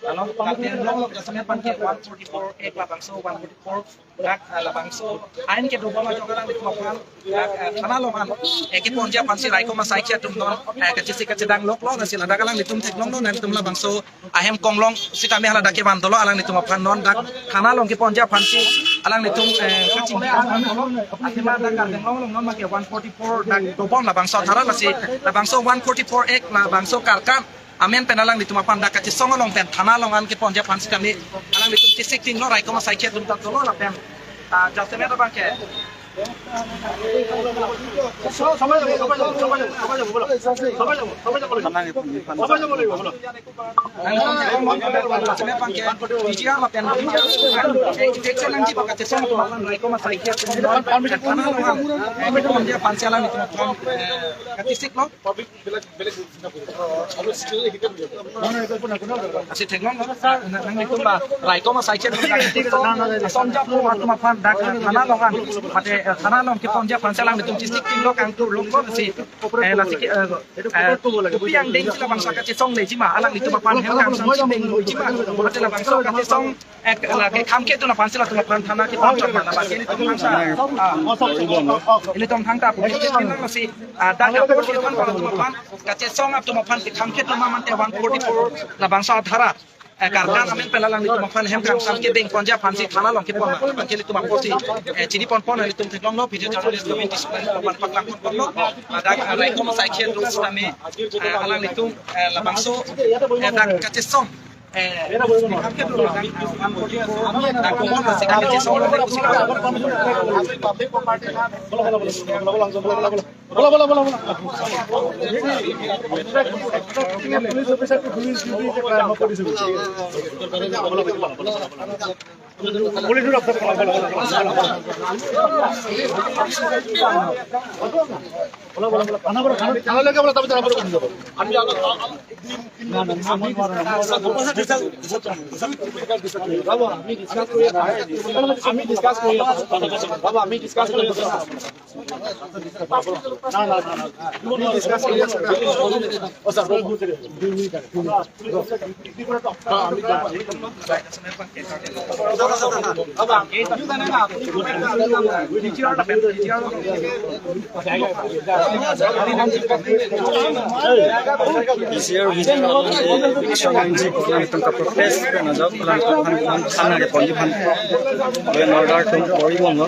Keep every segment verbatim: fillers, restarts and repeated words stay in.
Along katen longlok jasemet aphan ke one forty-four ek labangso one forty-four dak, ah, labangso ain kedobom ajok alanglitum aphan dak, ah, thana along an, eh, keponji aphansi raikom asaikhi atum non, eh, kachesik kachedang loklo, lasi ladak alanglitum theklonglo, nanglitum labangso ahem konglong sitame hala dak kevan dolo, alanglitum aphan non dak thana along keponji aphansi alanglitum, eh, kachingki aphan dolo. Athema dak Karbi Anglong along non make one forty-four dak dobom labangso athara, lasi labangso one forty-four ek labangso karkan amen pen alanglitum aphan dak kachesong along pen thana along an keponji aphan sitame alanglitum chesik tinglo, raikom asaikhi atum ta dolo lapen, ah, jasemet abang ke. Jasemet abang ke P G R lapen P G R, eh, infection nangji abang kachesong atum aphan raikom asaikhi atum aphan thana along an, eh, keponji aphansi alanglitum aphan, eh, kachesiklo. Asi theklonglo, sir, nanglitum ba raikom asaikhi atum, asonja po atum aphan dak thana along an, mate, eh, thana along keponji aphansi alanglitum chesik tinglo, kangtur longlo, lasi, eh, lasi ke, eh, eh, kopi angdengsi labangso kachesong leji ma, alanglitum aphan hem kangsam chideng leji ma, mate labangso kachesong, eh, la kekhang ke atum aphansi latum aphan thana keponji aphan, lasi ilitum thangta, ah, ilitum thangta pu ke pinang lasi, ah, dak apor si than pala atum aphan, kachesong atum aphan kekhang ke atum mate one forty-four labangso athara, eh, karkan amen pen alanglitum aphan hem kangsam kedengponji aphansi thana along kepon ma, abang ke ilitum apotsi, eh, chini ponpon, ilitum theklonglo, video journalist community aphan paklang ponponlo, ladak, eh, raikom asaikhi atum sitame, eh, alanglitum, eh, labangso, eh, dak kachesong, eh, dak, eh, one forty-four, dak kachesong, Bola, bola, bola, bola. Police officer to police duty is a crime of police officer. Police officer, bola, bola, bola, bola. Bola, bola, bola. Thana, bola, thana, thana lagi, bola, tapi thana, bola, bola. আমি আলো-, আ-, আ-, দিন, দিন না, না, আমি বাবু, আমি discuss করি, আমি discuss করি, বাবু, আমি discuss করি। না, না, না, না। আমি discuss করি। ও, স্যার, দুই মিনিট আগে, দুই মিনিট আগে। P G R visit, P G R visit, protest, thana keponji aphan law and order atum kori bomlo.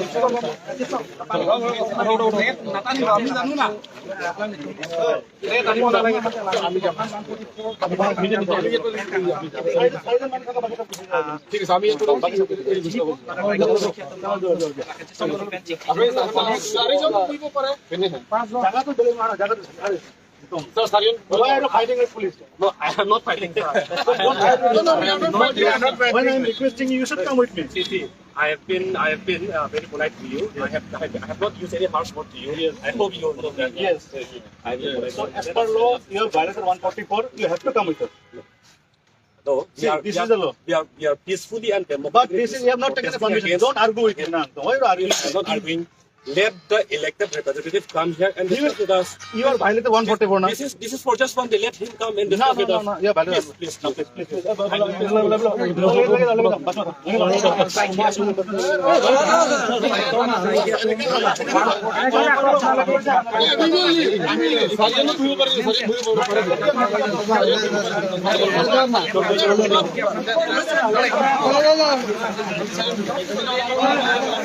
ঠিক আছে, আমি এইটো আপুনি চাৰিজন কৰিব পাৰে। জাগাটো বেলেগ নহয়, জাগাটো চাৰি। ছাৰ, চাৰিজন। Why are you fighting with police? No, I am not fighting, sir. No, no, we are not fighting. When I am requesting you, you should come with me. See, see, I have been, I have been, uh, very polite to you. I have, I have, I have not used any harsh word to you. Yes. I hope you know that. Yes. I have been polite. So, as per law, you have violated one forty-four. You have to come with us. No, we See, are, this we is are, the law. We are, we are peacefully and democratically But this is, you have not taken the protesting permission. Against Don't argue with him now. Why are you arguing? We are not arguing. Let the elected representative come here and You, discuss with us. You are violated one forty-four now. This is, this is for just one day. Let him come and No, discuss no, with no, us. No. You have violated. Please, please, please.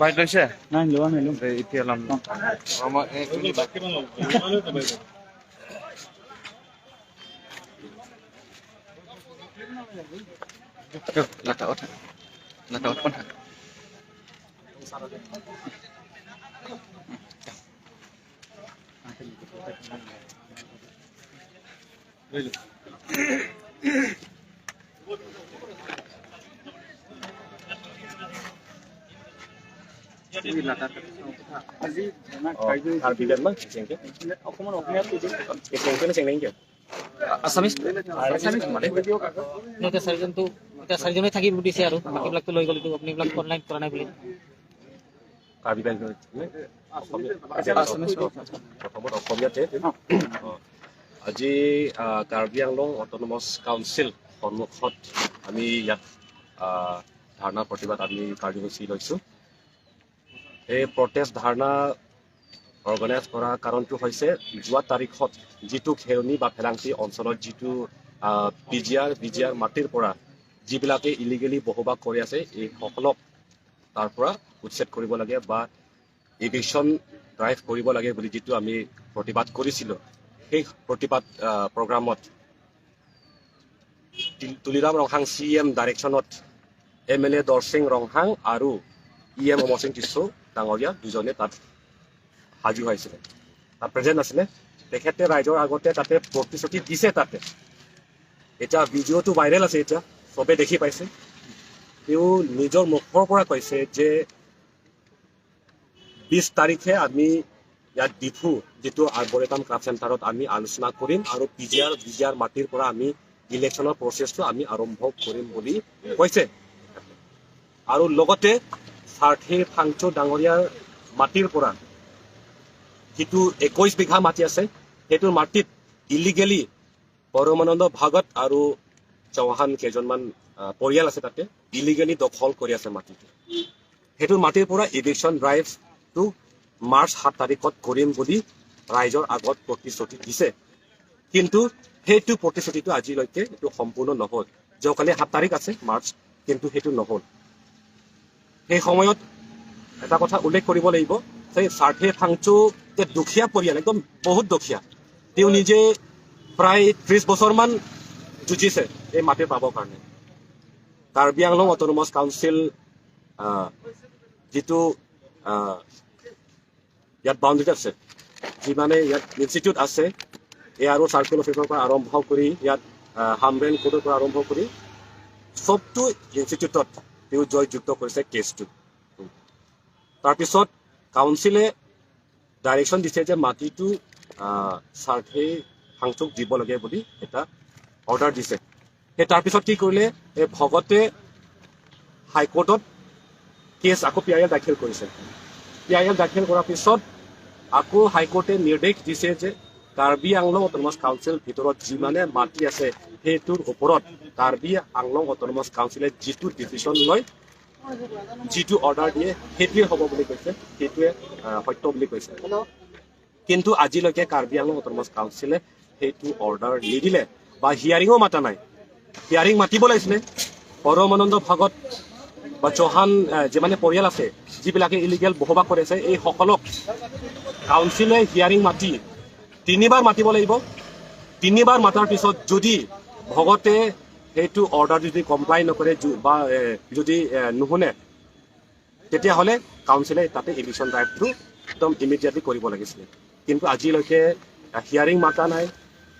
Bike লৈছে? নাই, লোৱা নাই, লোৱা। এই এতিয়া ল'ম। অ, মই এই, এই, lata out. Lata out কোন হয়? আজি ধৰ্ণা অ, কাৰ্যসূচী কাৰ্বি আংলং, অকমান অসমীয়াত কৈ দিয়ক। Assamese? Assamese মানে? নাই, এতিয়া চাৰিজনতো, এতিয়া চাৰিজনে থাকিব দিছে আৰু বাকীবিলাকতো লৈ গ'ল, এইটো আপুনি এইবিলাক অনলাইন কৰা নাই বুলি। কাৰ্বি আংলং, নে? অসমীয়া। আচ্ছা, আচ্ছা, আচ্ছা। প্ৰথমত অসমীয়াতে। অ। আজি, আহ, কাৰ্বি আংলং অট'নমাছ কাউন্সিল সন্মুখত আমি ইয়াত, আহ, ধৰ্ণা প্ৰতিবাদ আমি কাৰ্যসূচী লৈছো। এই প্ৰটেষ্ট ধৰ্ণা অৰ্গেনাইজ কৰা কাৰণটো হৈছে যোৱা তাৰিখত যিটো খেৰণি বা ফেলাংটি অঞ্চলত যিটো, আহ, পি জি আৰ, বি জি আৰ মাটিৰ পৰা যিবিলাকে ইলিগেলি বসবাস কৰি আছে, এই সকলক তাৰ পৰা উচ্ছেদ কৰিব লাগে বা ইভিকশ্যন ড্ৰাইভ কৰিব লাগে বুলি যিটো আমি প্ৰতিবাদ কৰিছিলো, সেই প্ৰতিবাদ, আহ, প্ৰগ্ৰামত তি-, তুলিৰাম ৰংহাং চি ই এম ডাইৰেকশ্যনত এম এল এ দৰসিং ৰংহাং আৰু ই এম অমৰ সিং টিছো ডাঙৰীয়া দুজনে তাত হাজিৰ হৈছিলে, তাত প্ৰেজেণ্ট আছিলে। তেখেতে ৰাইজৰ আগতে তাতে প্ৰতিশ্ৰুতি দিছে। তাতে এতিয়া ভিডিঅ'টো ভাইৰেল আছে, এতিয়া চবে দেখি পাইছে। তেওঁ নিজৰ মুখৰ পৰা কৈছে যে বিশ তাৰিখে আমি ইয়াত ডিফু যিটো আৰ্বৰেটাম ক্ৰাফ্ট চেণ্টাৰত আমি আলোচনা কৰিম আৰু পি জি আৰ, বি জি আৰ মাটিৰ পৰা আমি ইলেকশ্যনৰ প্ৰচেছটো আমি আৰম্ভ কৰিম বুলি কৈছে। আৰু লগতে সাৰ্থে ফাংচু ডাঙৰীয়াৰ মাটিৰ পৰা যিটো একৈশ বিঘা মাটি আছে, সেইটো মাটিত ইলিগেলি পৰমানন্দ ভগত আৰু চৌহান কেইজনমান, আহ, পৰিয়াল আছে, তাতে ইলিগেলি দখল কৰি আছে মাটিটো। সেইটো মাটিৰ পৰা ইভিকশ্যন ড্ৰাইভটো মাৰ্চ সাত তাৰিখত কৰিম বুলি ৰাইজৰ আগত প্ৰতিশ্ৰুতি দিছে। কিন্তু সেইটো প্ৰতিশ্ৰুতিটো আজিলৈকে এইটো সম্পূৰ্ণ নহ'ল। যোৱাকালি সাত তাৰিখ আছে মাৰ্চ, কিন্তু সেইটো নহ'ল। সেই সময়ত এটা কথা উল্লেখ কৰিব লাগিব যে সাৰ্থে ফাংচু যে দুখীয়া পৰিয়াল, একদম বহুত দুখীয়া, তেওঁ নিজে প্ৰায় ত্ৰিশ বছৰমান যুঁজিছে এই মাটি পাবৰ কাৰণে। কাৰ্বি আংলং অট'নমাছ কাউন্সিল, আহ, যিটো, আহ, ইয়াত বাউণ্ডেৰীত আছে, যিমানে ইয়াত ইনষ্টিটিউট আছে, এ আৰ অ' চাৰ্কল অফিচৰ পৰা আৰম্ভ কৰি ইয়াত আহ, হামৰেণ কোৰ্টৰ পৰা আৰম্ভ কৰি সবটো ইনষ্টিটিউটত তেওঁ জয়যুক্ত কৰিছে কেছটো। তাৰপিছত কাউন্সিলে ডাইৰেকশ্যন দিছে যে মাটিটো, আহ, চাৰ্ভে হাংচুক দিব লাগে বুলি এটা অৰ্ডাৰ দিছে। সেই তাৰপিছত কি কৰিলে, এই ভকতে হাইকোৰ্টত কেছ আকৌ পি আই এল দাখিল কৰিছে। পি আই এল দাখিল কৰাৰ পিছত আকৌ হাইকোৰ্টে নিৰ্দেশ দিছে যে কাৰ্বি আংলং অট'নমাছ কাউন্সিল ভিতৰত যিমানে মাটি আছে, সেইটোৰ ওপৰত কাৰ্বি আংলং অট'নমাছ কাউন্সিলে যিটো ডিচিশ্যন লয়, যিটো অৰ্ডাৰ দিয়ে, সেইটোৱে হ'ব বুলি কৈছে, সেইটোৱে, আহ, সত্য বুলি কৈছে। কিন্তু আজিলৈকে কাৰ্বি আংলং অট'নমাছ কাউন্সিলে সেইটো অৰ্ডাৰ নিদিলে বা হিয়াৰিঙো মাতা নাই। হিয়াৰিং মাতিব লাগিছিলে। পৰমানন্দ ভাগত বা চৌহান, আহ, যিমানে পৰিয়াল আছে, যিবিলাকে ইলিগেল বসবাস কৰি আছে, এই সকলক কাউন্সিলে হিয়াৰিং মাতি তিনিবাৰ মাতিব লাগিব। তিনিবাৰ মাতাৰ পিছত যদি ভকতে সেইটো অৰ্ডাৰ যদি কমপ্লাই নকৰে, যু-, বা, এ, যদি, এ, নুশুনে, তেতিয়াহ'লে কাউন্সিলে তাতে ইভিকশ্যন ড্ৰাইভটো একদম ইমিডিয়েটলি কৰিব লাগিছিলে। কিন্তু আজিলৈকে, আহ, হিয়াৰিং মাতা নাই,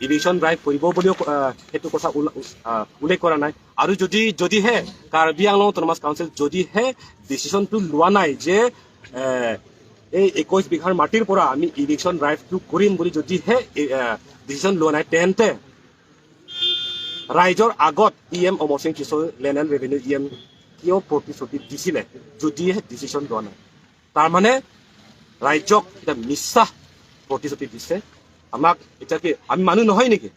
ইভিকশ্যন ড্ৰাইভ কৰিব বুলিও, আহ, সেইটো কথা উল্ল-, আহ, উল্লেখ কৰা নাই। আৰু যদি, যদিহে কাৰ্বি আংলং অট'নমাছ কাউন্সিল যদিহে ডিচিশ্যনটো লোৱা নাই যে, এ, এই একৈশ বিঘাৰ মাটিৰ পৰা আমি ইভিকশ্যন ড্ৰাইভটো কৰিম বুলি যদিহে, এ, আহ, ডিচিশ্যন লোৱা নাই, তেন্তে ৰাইজৰ আগত ই এম অমৰ সিং টিছো, land and revenue E M, কিয় প্ৰতিশ্ৰুতি দিছিলে যদিহে ডিচিশ্যন লোৱা নাই? তাৰমানে ৰাইজক এটা মিছা প্ৰতিশ্ৰুতি দিছে। আমাক এতিয়া কি আমি মানুহ নহয় নেকি?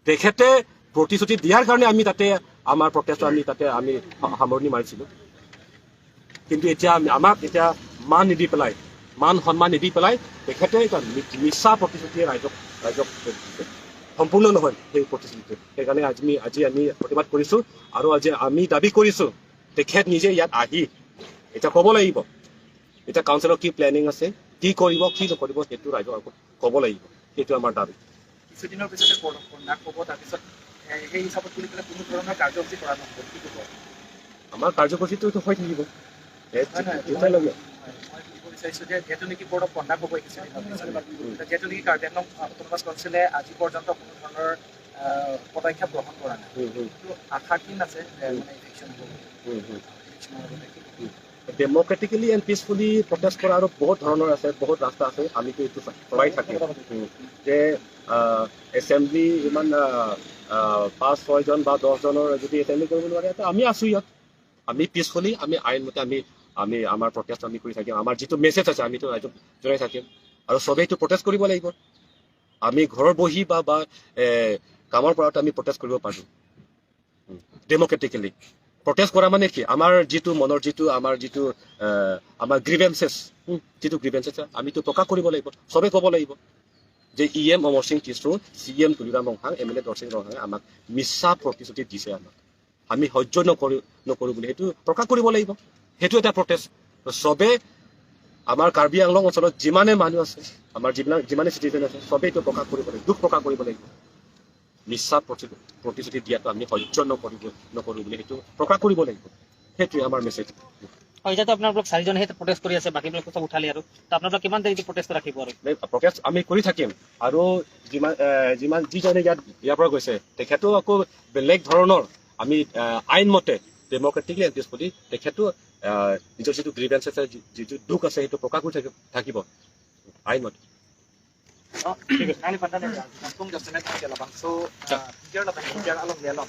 তেখেতে প্ৰতিশ্ৰুতি দিয়াৰ কাৰণে আমি তাতে আমাৰ প্ৰটেষ্ট আমি তাতে আমি সা-, সামৰণি মাৰিছিলো। কিন্তু এতিয়া আমি, আমাক এতিয়া মান নিদি পেলাই, মান সন্মান নিদি পেলাই তেখেতে এটা মি-, মিছা প্ৰতিশ্ৰুতিয়ে ৰাইজক, ৰাইজক দিছে। সম্পূৰ্ণ নহয় সেই প্ৰতিশ্ৰুতিটো। সেইকাৰণে আজি আমি, আজি আমি প্ৰতিবাদ কৰিছো আৰু আজি আমি দাবী কৰিছো তেখেত নিজে ইয়াত আহি এতিয়া ক'ব লাগিব, এতিয়া কাউন্সিলৰ কি প্লেনিং আছে, কি কৰিব, কি নকৰিব, সেইটো ৰাইজৰ আগত ক'ব লাগিব। সেইটো আমাৰ দাবী। কিছুদিনৰ পিছতে কৰ্ণ-, কৰ্ণাক ক'ব, তাৰপিছত, এ, সেই হিচাপত বুলি পেলাই কোনো ধৰণৰ কাৰ্যসূচী কৰা নহ'ব, কি ক'ব? আমাৰ কাৰ্যসূচীটো এইটো হৈ থাকিব। এ, নহয়, নহয়, যেতিয়ালৈকে মই, মই ক'ব বিচাৰিছোঁ যে যিহেতু নেকি বৰ্ড অফ কণ্ডাক্ট হ'ব কিছুদিনৰ পিছতে, উম। যিহেতু নেকি কাৰ্বি আংলং অট'নমাছ কাউন্সিলে আজি পৰ্যন্ত কোনো ধৰণৰ, আহ, পদক্ষেপ গ্ৰহণ কৰা নাই। উম, উম। কিন্তু আশা কিমান আছে যে উম। মানে ইলেকশ্যন হ'ব? উম, উম। ইলেকশ্যনৰ আগতে কি উম। ডেম'ক্ৰেটিকেলি এণ্ড পিচফুলি প্ৰটেষ্ট কৰা আৰু বহুত ধৰণৰ আছে, বহুত ৰাস্তা আছে, আমিতো এইটো চলাই থাকিম। উম। যে, আহ, এছেম্বলি ইমান, আহ, আহ, পাঁচ, ছয়জন বা দহজনৰ যদি এছেম্বলি কৰিব নোৱাৰে, তে আমি আছো ইয়াত। আমি পিচফুলি, আমি আইন মতে আমি, আমি আমাৰ প্ৰটেষ্ট আমি কৰি থাকিম। আমাৰ যিটো মেছেজ আছে, আমিতো ৰাইজক জনাই থাকিম। আৰু সবেইতো প্ৰটেষ্ট কৰিব লাগিব। আমি ঘৰৰ বহি বা, বা, এ, কামৰ পৰাতো আমি প্ৰটেষ্ট কৰিব পাৰোঁ। ডেম'ক্ৰেটিকেলি। প্ৰটেষ্ট কৰা মানে কি? আমাৰ যিটো মনৰ যিটো, আমাৰ যিটো, আহ, আমাৰ গ্ৰিভেন্সেছ, উম, যিটো গ্ৰিভেন্সেছ, আমিতো প্ৰকাশ কৰিব লাগিব, সবে ক'ব লাগিব যে E M Amar Singh Tisso, C E M Tuliram Ronghang, M L A Dorsing ৰংহাঙে আমাক মিছা প্ৰতিশ্ৰুতি দিছে আমাক। আমি সহ্য নকৰোঁ, নকৰোঁ বুলি সেইটো প্ৰকাশ কৰিব লাগিব। সেইটো এটা প্ৰটেষ্ট। তো সবে আমাৰ কাৰ্বি আংলং অঞ্চলত যিমানে মানুহ আছে, আমাৰ যিবিলাক, যিমানে চিটিজেন আছে, সবেই এইটো প্ৰকাশ কৰিব লাগিব, দুখ প্ৰকাশ কৰিব লাগিব। মিছা প্ৰতি-, প্ৰতিশ্ৰুতি দিয়াটো আমি সহ্য নকৰিব, নকৰোঁ বুলি সেইটো প্ৰকাশ কৰিব লাগিব। সেইটোৱে আমাৰ মেছেজ। হয়, এতিয়াতো আপোনালোক চাৰিজনেহে প্ৰটেষ্ট কৰি আছে, বাকীবিলাক চব উঠালে আৰু। তো আপোনালোক কিমান দেৰি প্ৰটেষ্ট ৰাখিব আৰু? নাই, প্ৰটেষ্ট আমি কৰি থাকিম। আৰু যিমান, এ, যিমান যিজনে ইয়াত, ইয়াৰ পৰা গৈছে, তেখেতেও আকৌ বেলেগ ধৰণৰ আমি, এ, আইন মতে ডেম'ক্ৰেটিকলি এণ্ড পিচফুলি তেখেতেও, এ, নিজৰ যিটো গ্ৰিভেন্স আছে, যি-, যিটো দুখ আছে, সেইটো প্ৰকাশ কৰি থাকি-, থাকিব আইন মতে। Oh, nangli pandang ya, langsung jawab sana tadi labangso, ah, biar labang biar along ya along.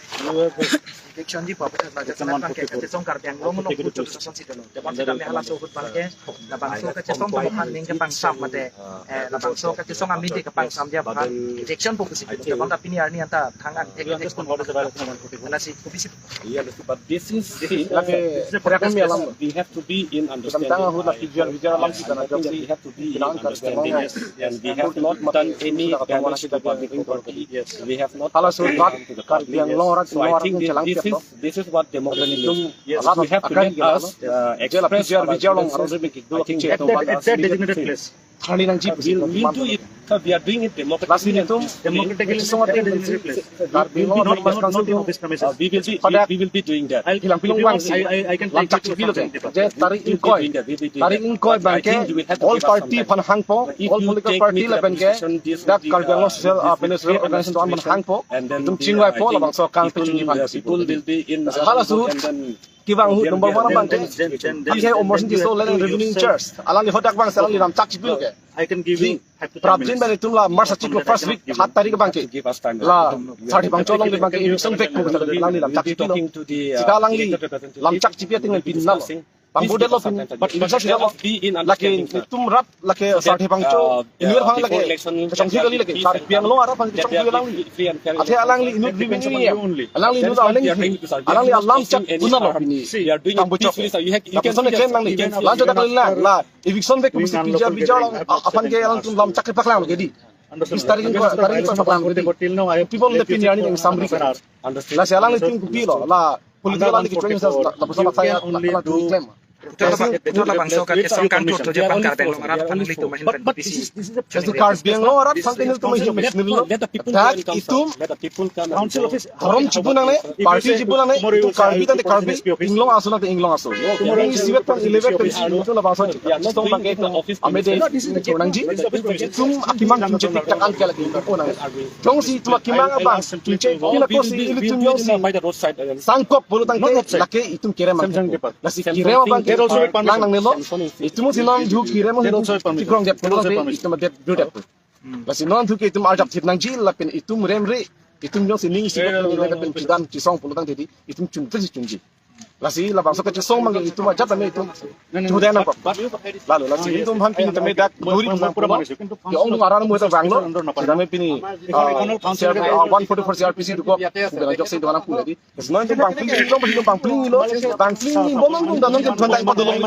Election di Papua Bajar sana kan kayak kacesong Karbi Anglong menunggu putus asam sih dulu. Depan sih kami halas uhut bangke, labangso kacesong temukan ning kepangsam mate, eh, labangso kacesong ami di kepangsam dia bukan election fokus itu. Depan tapi ni arni anta tangan tek tek pun karena si kubisi. Iya, but this is, this is Lake, this is a protest. We have to be in understanding. Tentang ahut lagi jual bicara lagi karena we have to be in understanding, yes. And we have not done any damage to public property. Yes. We have not done harm to the public. Yes. So I think this, this is, this is what democracy is. Yes. We have to let us, uh, express our grievances. I think it's a, it's a designated place. Tharli nangji. We'll, we'll do it. Sir, we are doing it democratically. Lasi nelitum democratically, song ate, Karbi Anglong Autonomous Council atum, uh, we will be, we, we will be doing that. Hilang pilong vangsi. I, I, I can take it from the paper. Je tarik ingkoi, tarik ingkoi abangke all party aphan hangpo, all political party lapen ke dak Karbi Anglong Social, uh, Administrative Organization aphan hangpo, itum chingvaipo, labangso akam kechini aphan. People will be in, halaso ahut kevang ahut number one abangke, then, then, then, Pi K Omorsing Tisso, Land and Revenue in-charge, alangli hadak vangsi alangli lamchak chipilo ke. I can give you prapjin abang itum la March achiklo first week, hat tarik abangke, la Sarthe Bangcho along abangke eviction vek ko, alangli lamchak chipilo. Sika alangli lamchak chipi ateng pin nalo. Bangbu delo pin, but eviction sila lo. Lake itum rat, lake Sarthe Bangcho, inut aphan lake kachongsi kali, lake Karbi Anglong arat aphan kachongsi kali alangli. Athe alangli inut revenue ni, alangli inut earning, alangli alamchak puna lo pini. Bangbu chok. Lapuson eklem alangli. Lamchak dak alangli la eviction vek ko, bisi P G R, P G R along, a-, aphan ke alangtum lamchak kepaklang ke dei. Bis tarik ingkoi, tarik ingkoi paklang ke dei. People le pini arni nang samri ke. Lasi alanglitum kopilo, la political alangli kechoin sa, lapuson la saya, la, la, la, klem. Putar labang, putar labangso akesong kangthurthu je abang Karbi Anglong arat aphan nelitum ahin. But, but this is, this is a, just the Karbi Anglong arat aphan nelitum ahin, nelitum. Dak itum Council office. Dhorom chipu nangne, party chipu nangne, itum Karbi tangte Karbi, Inglong aso tangte Inglong aso. Tomorrow isivet pen, eleven pen, itum labangso. Song abangke itum amede nangji, itum akemang chunche tik tak an ke lake itum ko nang. Jongsi itum akemang abang chunche, pila kosi ilitum jongsi sangkok pulo tangte lake itum kerem abang. Lasi kerem abangke lang nangnelo. Itum si nangthu kerem abang, tikrong det pulo tangte itum det, do det. Lasi nangthu ke itum arjap thip nangji lapen itum remre, itum jongsi ning isi lapen chedam chesong pulo tangte dei, itum chunte si chunji. Lasi labangso kachesong abangke itum ajat tame itum chude nangkok. Lalo lasi itum aphan pini tame dak duri pura pura. Ya ong aran mo ta vanglo. Tame pini, ah, C R, ah, one forty-four C R P C dokok. Bela jok si doan pura dei. Lasi non itum bangpling, itum bangpling lo, bangpling ni bomang dong danon ke thon dai bodolong.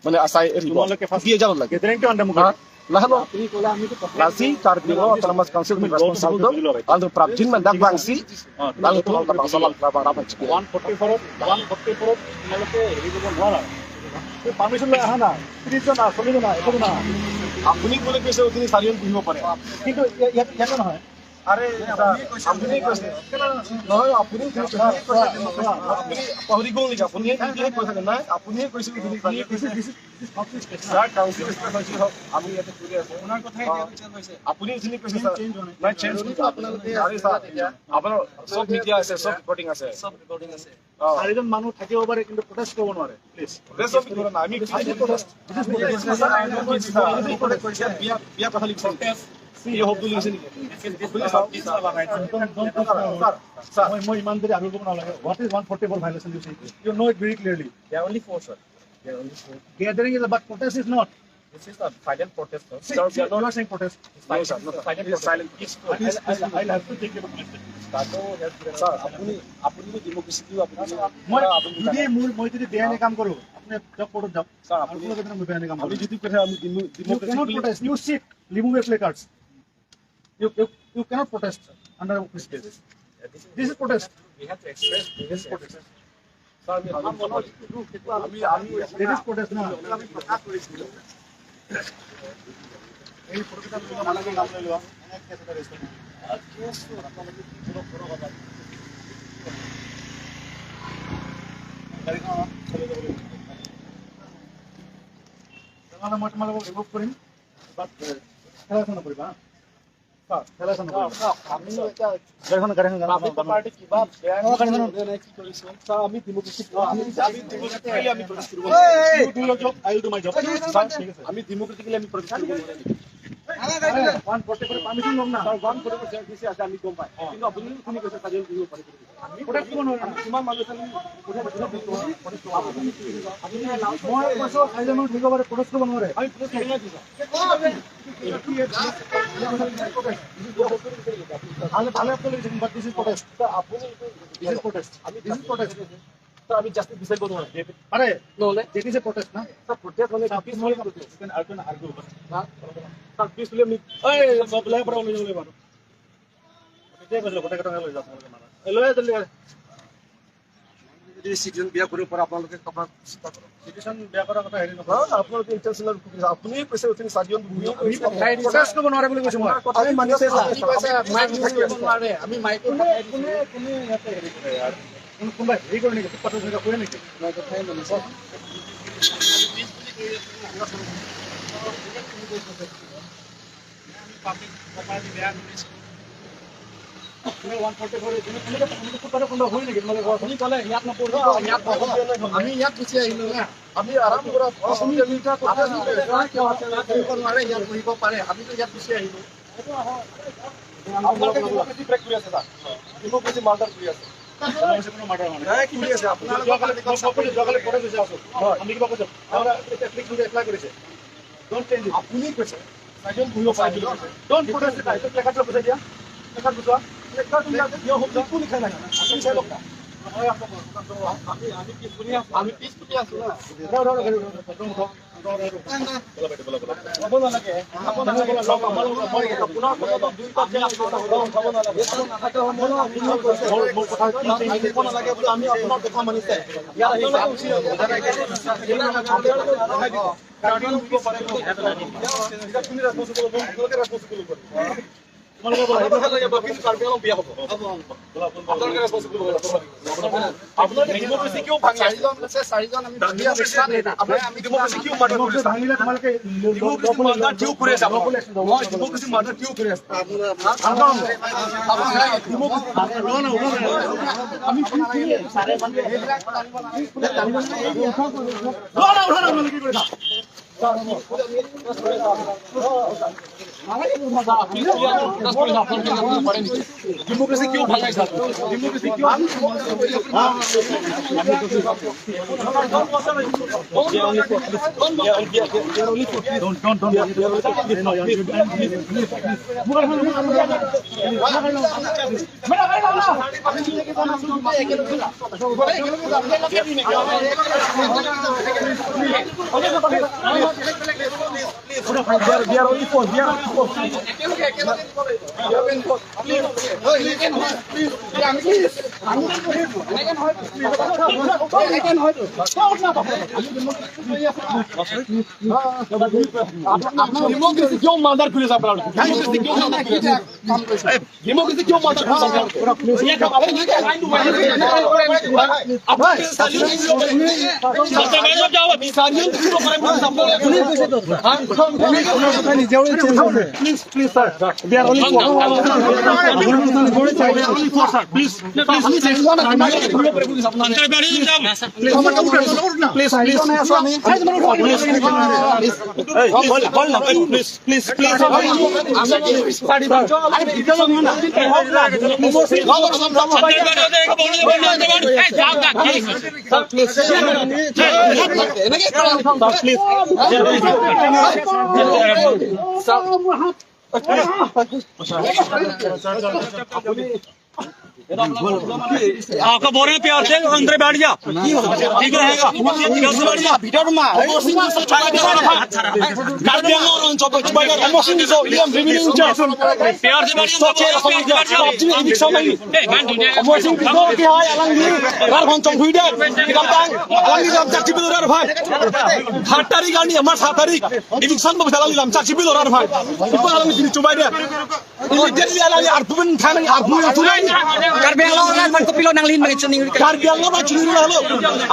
Mane asai eri bo. Dia jalan lagi. Gathering to anda mukha. Ha? Lahelo. Lasi Karbi Anglong Autonomous Council atum responsible do, alangtum prapjin mandak vangsi, alangtum labangso labang rapat chiki. One forty-four, one forty-four, আপোনালোকে হেৰি কৰিব নোৱাৰা। এই পাৰ্মিশ্যন লৈ আহা না, ত্ৰিশ জন আহা, চল্লিশ জন আহা, একো না। আপুনি কোনে কৈছে আপুনি চাৰিজন বহিব পাৰে? কিন্তু ইয়া-, ইয়াত, ইয়াতে নহয়। আৰে, আপুনি কৈছে। আপুনি কৈছে। নহয়, আপুনি কৈছে। আপুনি পাহৰি গ'ল নেকি? আপুনি এতিয়াহে কৈ থাকে, নাই? আপুনিয়ে কৈছে, আপুনি চাৰিজন কৈছে। ছাৰ, কাউন্সিল স্পেচ হৈছে হওক, আমি ইয়াতে কৰি আছো। আপোনাৰ কথা এতিয়া চেঞ্জ হৈছে। আপুনি যিখিনি কৈছে, ছাৰ, চেঞ্জ হোৱা নাই। নাই, চেঞ্জ হৈছে। আপোনালোকে আৰে, ছাৰ, আপোনাৰ চব মিডিয়া আছে, চব ৰেকৰ্ডিং আছে। চব ৰেকৰ্ডিং আছে। অ। চাৰিজন মানুহ থাকিব পাৰে, কিন্তু প্ৰটেষ্ট কৰিব নোৱাৰে, প্লিজ। প্ৰটেষ্ট কৰিব নোৱাৰে। আমি আজি প্ৰটেষ্ট। ছাৰ, আপুনি প্ৰটেষ্ট কৰিছে, বিয়া, বিয়া কথা লিখিছে নেকি? বিয়া শব্দ লিখিছে নেকি? আপুনি চাওক। Sir, sir. মই, মই ইমান দেৰি আগুৰি ক'ব নালাগে। What is one forty-four violation, you see? You know it very clearly. There are only four, sir. Gathering is, but protest is not. This is a silent protest, sir. See, sir, see, we are not, you are saying protest. No, sir, no, sir. Silent protest. It is silent protest. I'll, I'll, I'll have to take it up myself. Sir, আপুনি, আপুনি ডেমক্ৰেচিটো আপুনি মই ছাৰ, আপুনি যদি জানে। মোৰ, মই যদি বেয়া কাম কৰোঁ, আপুনি জব কোৰ্টত যাওক। ছাৰ, আপুনি আৰু কোনো ক্ষেত্ৰত মই বেয়া কাম আমি কৰোঁ। যিটো কথা আমি ডেম-, You cannot ডেমক্ৰেচিটো protest. You sit, remove your placards. You, you, you cannot protest under office space. This is protest. We have to express. This is protest. Sir, আমি আমাৰ মনৰ যিটো দুখ, সেইটো আমি, আমি This is protest না। আমি প্ৰকাশ কৰিছিলোঁ। এই ফটোকেইটা লৈ নালাগে, নাম লৈ লোৱা। গাড়ীখন চলাই যাব লাগিব। তেনেহ'লে মই তোমালোকক ৰিমুভ কৰিম। বাট, এ, খেলা চাব নকৰিবা, হা? ছাৰ, খেলা চাব নকৰিবা। ছাৰ, আমি এতিয়া গাড়ীখন, গাড়ীখন, গাড়ীখন, গাড়ীখন। পাৰ্টি কিবা বেয়া অ, গাড়ীখন। কি কৰিছে? ছাৰ, আমি ডেমক্ৰেচি, আমি, আমি ডেমক্ৰেচিকেলি আমি প্ৰটেষ্ট কৰিব। You do your job, I will do my job। Sir, ঠিক আছে। আমি ডেমক্ৰেচিকেলি আমি প্ৰটেষ্ট কৰিব নোৱাৰিম। ওৱান ফৰ্টি ফ'ৰ পাৰ্মিশ্যন ল'ম না। ছাৰ, ওৱান ফৰ্টি ফ'ৰ দিছে, আজি আমি গম পাই। অ। কিন্তু আপুনি কোনে কৈছে চাৰিজন বহিব পাৰে বুলি? প্ৰটেষ্ট কৰিব নোৱাৰে। আমি কিমান মানুহ আছে, আমি প্ৰটেষ্ট কৰিব নোৱাৰোঁ। মই কৈছোঁ, চাৰিজন মানুহ থাকিব পাৰে, প্ৰটেষ্ট কৰিব নোৱাৰে। আমি প্ৰটেষ্ট কৰিব নোৱাৰিম, ছাৰ। ভালে, ভালে আপুনি লিখিছে, but this is protest। Sir, আপুনি এইটো This is protest। আমি This is protest। ছাৰ, আমি জাষ্টিচ বিচাৰিব নোৱাৰিম। আৰে, নহ'লে? That is a protest না? ছাৰ, প্ৰটেষ্ট মানে sir, peaceful. You can, you can argue, but হা? ছাৰ, পিচফুলি আমি এই, লাই পৰা ওলাই যাব লাগিব আৰু। এতিয়াই কৈছিলোঁ, গোটেই কেইটা লৈ যাওক, আপোনালোকে মাৰা। এই, লৈ আহ জল্দি। যদি চিটিজেন বিয়া কৰিব পাৰে, আপোনালোকে কিবা চিন্তা কৰক। চিটিজেন বিয়া কৰাৰ কথা হেৰি নকৰে। হা, আপোনালোকে ইণ্টাৰনেশ্যনেল, আপুনি কৈছে, উঠি চাৰিজন, দুজন কৈছে। আমি প্ৰচেছ কৰিব নোৱাৰে বুলি কৈছো মই। কথা আমি মানি আছো। মাইক কৰিব নোৱাৰে। আমি মাইক কোনে, কোনে, কোনে ইয়াতে হেৰি কৰে আৰু? কোন-, কোনোবা হেৰি কৰে নেকি? ফুটপাথত এনেকুৱা কৰে নেকি? আমি পাব্লিক প্ৰপাৰ্টি বেয়া কৰিছো। তুমি ওৱান ফৰ্টি ফ'ৰ, তুমি, তুমি, তুমি ফুটপাথত কোনোবা শুৱে নেকি? তোমালোকে কোৱা, আপুনি ক'লে ইয়াত নপঢ়িব, ইয়াত পঢ়িব। আমি ইয়াত গুচি আহিলো না। আমি আৰাম কৰা, আপুনি দুইটা কথা আছে, ইয়াত পঢ়িব নোৱাৰে, ইয়াত পঢ়িব পাৰে। আমিতো ইয়াত গুচি আহিলো। আপোনালোকে ডেমক্ৰেচি ব্ৰেক কৰি আছে, ছাৰ। ডেমক্ৰেচি মাৰ্ডাৰ কৰি আছে। ডেমক্ৰেচি কোনো মাৰ্ডাৰ হোৱা নাই। নাই, কৰি আছে। আপোনালোকে যোৱাকালি, যোৱাকালি, যোৱাকালি প্ৰটেষ্ট হৈছে, আছো। হয়। আমি কিবা কৈছো? আমাৰ এপ্লিকেশ্যন এপ্লাই কৰিছে। Don't change it. আপুনি কৈছে, চাৰিজন বহিব পাৰে বুলি কৈছে। Don't protest it. এইটো প্লেকাৰ্ড লৈ পঠাই দিয়া। প্লেকাৰ্ড গুচোৱা। প্লেকাৰ্ড ইয়াত কিয় হ'ব? একো লিখা নাই। আপুনি চাই লওক না। আমি, আমি পিছপৰি আছো। আমি পিছপৰি আছো না। ৰহ, ৰহ, ৰহ, ৰহ, ৰহ, ৰহ, ৰহ। হ'ব নালাগে। হ'ব নালাগে। আপোনালোকৰ মই আপোনালোকৰ দুই পাশে আপোনালোকৰ হ'ব নালাগে। মোৰ, মোৰ কথা কি হ'ব নালাগে বুলি আমি আপোনাৰ কথা মানিছে। ইয়াত আপোনালোকে উঠি আহিব। কাৰ্বিআংলং দিব পাৰে। এতিয়া তুমি ৰেছপন্সিবল হ'ব, আপোনালোকে ৰেছপন্সিবল হ'ব। তোমালোকে ব'লা, আপোনালোকে ব'লা, কিন্তু কাৰ্বিআংলং বিয়া হ'ব। আপোনালোকে ৰেছপন্সিবল হ'ব। আপোনালোকে ডেমক্ৰেচি কিয় ভাঙি আছে? চাৰিজন আছে, চাৰিজন আমি ভাঙি আছে। আপোনালোকে ডেমক্ৰেচি কিয় মাৰ্ডাৰ কৰি আছে? ভাঙিলে তোমালোকে ডেমক্ৰেচি মাৰ্ডাৰ কিয় কৰি আছে আপোনালোকে? মই ডেমক্ৰেচি মাৰ্ডাৰ কিয় কৰি আছে? ডেমক্ৰেচি কিয় ভাঙাইছা? ডেমক্ৰেচি কিয়? ডেমক্ৰেচি কিয় মাৰ্ডাৰ কৰি আছে আপোনালোকে? ডেমক্ৰেচি কিয় মাৰ্ডাৰ কৰি আছে? ডেমক্ৰেচি কিয় মাৰ্ডাৰ কৰি আছে আপোনালোকে? Please, please, sir. We are only four. We are only four, sir. Please, please, please. Please, please, please. Please, please. Please, please. Please, please. आपका बोल रहे हैं प्यार से, अंदर बैठ जा, ठीक रहेगा। प्यार से बैठ जा। कार्बि आंगलং অঞ্চল, অসম ডিষ্ট্ৰিক্টৰ ইলিয়াম ৰেভিনিউ ইনচাৰ্জ। प्यार से बैठ जा। Social Assembly, Assembly eviction lagi. ए, मैं दुनिया का अमर सिंह टिस्सो ke hai alangli rat aphan chongphui det. Kedamtang alangli lamchak chipi do rat aphan. Hat tarik ani, March hat tarik eviction bo alangli lamchak chipi do rat aphan. Ipo alangli pini chubai det. Immediately alangli arpu pen thangnang, arpu pen thunang. Karbi Anglong rat aphan kopilo nanglin mari chuning. Karbi Anglong rat chuning lo.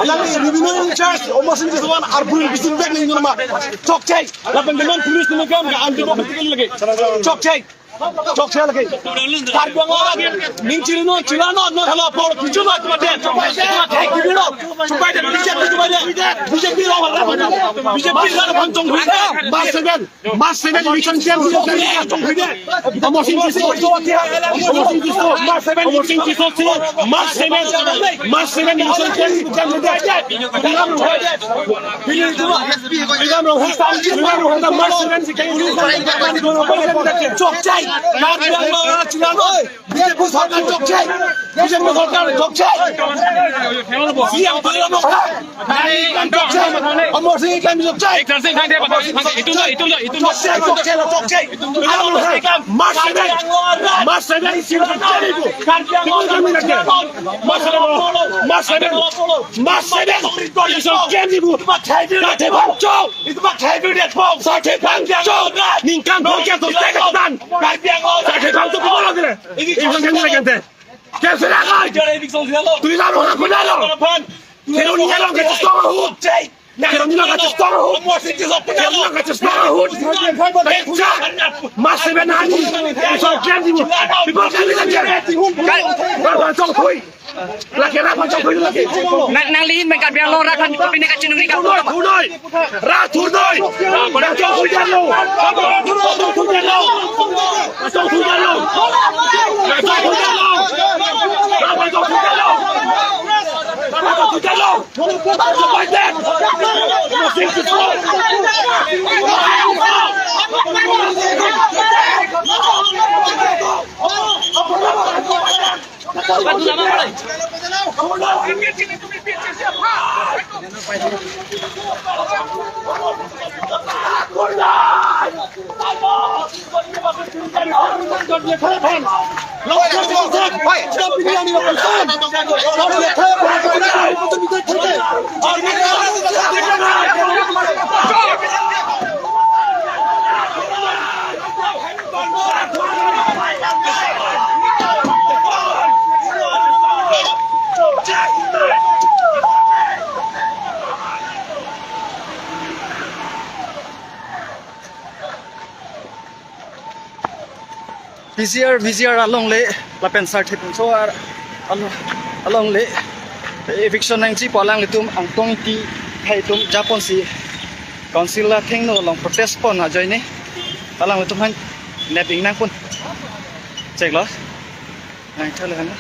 Alangli revenue in charge, Amarsing Tisso aphan arpu pen bising bag nangji ma. Chokche. Lapen demand police ni kam ka undemocratic lagi. Chokche. Chokche lagi. Karbi Anglong rat ning chiri non, chila non, non hala por kichu non mate. Thek kibi non. Chubai det, B J P chubai det. B J P lo hala. B J P rat aphan chongphui det. March seven. March seven eviction camp, Amarsing Tisso, Amarsing Tisso, March seven, Amarsing Tisso, March seven, March seven eviction camp, March seven, chokche, Karbi Anglong arat chinilo. BJP চৰকাৰ থকছে। বিজেপি চৰকাৰ থকছে। C M তুলিল মখা। নাৰী কাম থকছে। অমৰ সিং কাম থকছে। Thokse, thokse, thokse. March seven, March seven, Karbi Anglong arat. March seven, March seven, March seven. Sarthe bhangcho. Sarthe bhangcho. Ningkan bhangcho. Sarthe bhangcho. Kheroni along kachesong ahut. Kheroni along kachesong ahut. Kheroni along kachesong ahut. March seven ani. People can be there. People can be there. Rabang chongthui. Lake rabang chongthui lake. Nang, nangli men Karbi Anglong arat aphan pine kachiningri ka? Thurnoi, thurnoi. Rat thurnoi. Rat thurnoi. Rat thurnoi. Rat thurnoi. Rat thurnoi. P G R, V G R alongle, lapen Sarthe Bhangcho ar-, alo-, alongle, eviction nangji pu alanglitum Angtong Ingti akhei atum japonsi council athengno along protest pon ajoine, alanglitum aphan nep-ing nangpon. Cheklo. Nang thale hana.